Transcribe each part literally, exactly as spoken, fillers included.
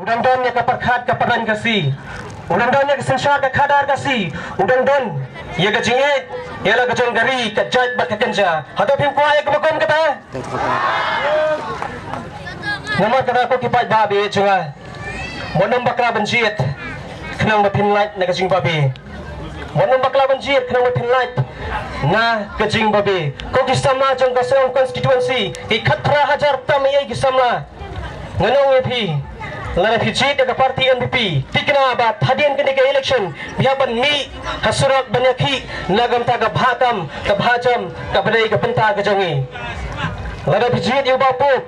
U dang don ïa ka pyrkhat ka pyrthei Khasi. U dang don ïa ka synshar ka khadar Khasi. U dang don ïa ka jingïeit ïa la ka jong ka ri, ka jait bad ka kynja. Hato phim kwah ïa kaba kum kata? Namar kata ko ki paidbah ba ïeit jong nga, wat nym bakla ban jied khnang ba phin lait na ka jingbabe. Wat nym bakla ban jied khnang ba phin lait na ka jingbabe. Ko ki samla jong ka Sohiong constituency, ki khatphra hajar tam ïa ki samla. Ngan ong ïa phi, lada phi jied ïa ka party N P P, thikna ba hadien kane ka election phi hap ban mih ha surok ban ïakhih na ka bynta ka bha tam, ka bha jam, kaba dei ka bynta ka jong ngi. Lada phi jied ïa u Bah Pop,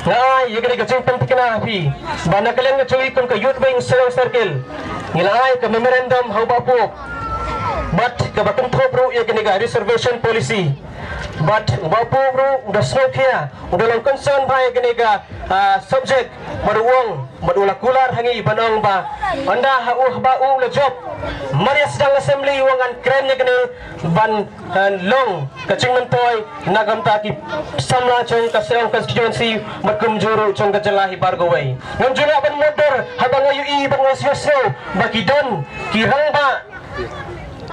nga ai ïa kane ka jingpynthikna ha phi ba na ka liang ka jong ngi kum ka Youth Wing Sohiong Circle, ngi la ai ka memorandum ha u Bah Pop bad kaba kynthup ruh ïa kane ka reservation policy. Bad u Bah Pop ruh u da sngewkhia, u da long concern bha ïa kane ka, ah, subject, bad u ong, bad u la kular ha ngi ban ong ba ynda ha u, haba u la jop mar ïa sdang assembly, u ong ngan kren ïa kane ban, ah, long ka jingmyntoi na ka bynta ki samla jong ka Sohiong constituency bad kumjuh ruh jong ka jylla hi baroh kawei. Ngam ju lah ban mutdur haba nga ïohi bad nga sngew ba ki don ki rangbah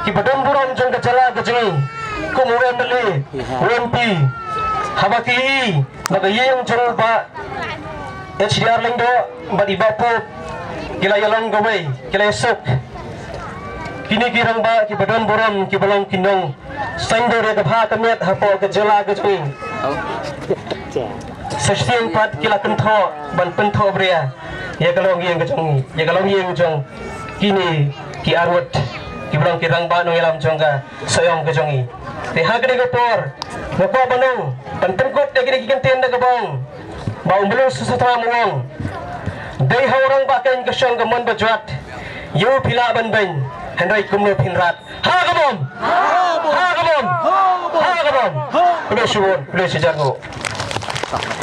kiba don burom jong ka jylla ka jong ngi, kum u M L A, u M P, haba ki ïohi ba ka ïing jong u Bah H D R Lyngdoh bad i Bah Pop ki la ïalong kawei, ki la ïasuk. Kine ki rangbah kiba don burom, kiba long ki nongsaindur ïa ka bha ka miat hapoh ka jylla ka jong ngi, sa shisien pat ki la kynthoh ban pynthohbria ïa ka longïing ka jong ngi, ïa ka longïing jong kine ki arngut kiba long ki rangbah nongïalam jong ka Sohiong ka jong ngi. Te ha kane ka por nga kwah ban ong, ban pynkut ïa kine ki kyntien da kaba ong ba u Myllung Sesotram u ong, dei ha u rangbah keiñ ka shong ka mon ba jwat, ïa u phi lah ban beiñ, hynrei kumno phin rat. Ha ka bom! Ha ka bom! Ha ka bom! Khublei shibun, khublei shihajar nguh.